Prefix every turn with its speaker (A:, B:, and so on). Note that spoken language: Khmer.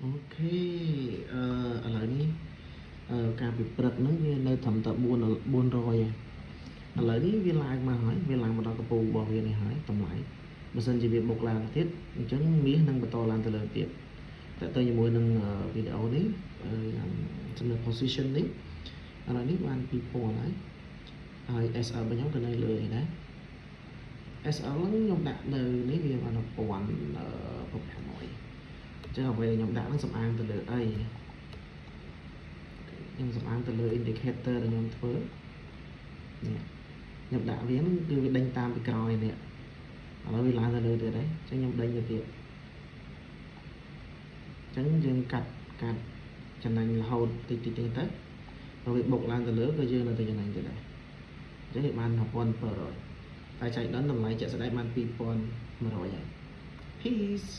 A: OK អឺឥឡូវនេះកាលពីព្រឹកហ្នឹងវានៅត្រឹមតែ4 400ឯងឥឡូវនេះវាឡើងមកហើយវាឡើងមកដល់កពូរបស់វានេះហើយតម្លៃបើសិនជាវាបុកឡើងទៀតអញ្ចឹងមាសនឹងបន្តឡើងទៅលើទៀតតើទៅជាមួយនឹងវីដេអូនេះចំណុច position នេះឥឡូវនេះបាន2000ហើយហើយ SL របស់ខ្ញុំក៏នៅលើឯដែរ SL ហ្នឹងខ្ញុំដាក់នៅនេះវាបាន1500អញ្ចឹងអ្វីដែលខ្ញុំដាក់ហ្នឹងសំអាងទៅលើអីខ្ញុំសំអាងទៅលើ indicator ដែលខ្ញុំធ្វើនេះខ្ញុំដាក់វាហ្នឹងគឺវាដេញតាមពីក្រោយនេះឥឡូវវាឡើងទៅលើទៀតហើយអញ្ចឹងខ្ញុំដេញទៅទៀតអញ្ចឹងយើងកាត់កាត់ចំណេញរហូតតិចតិចតិចទៅដល់វាបុកឡើងទៅលើក៏យើងនៅតែចំណេញទៀតដែរអញ្ចឹងវាបាន1700តែចៃដន្យតម្លៃជាក់ស្ដែងបាន2100ហើយ Peace.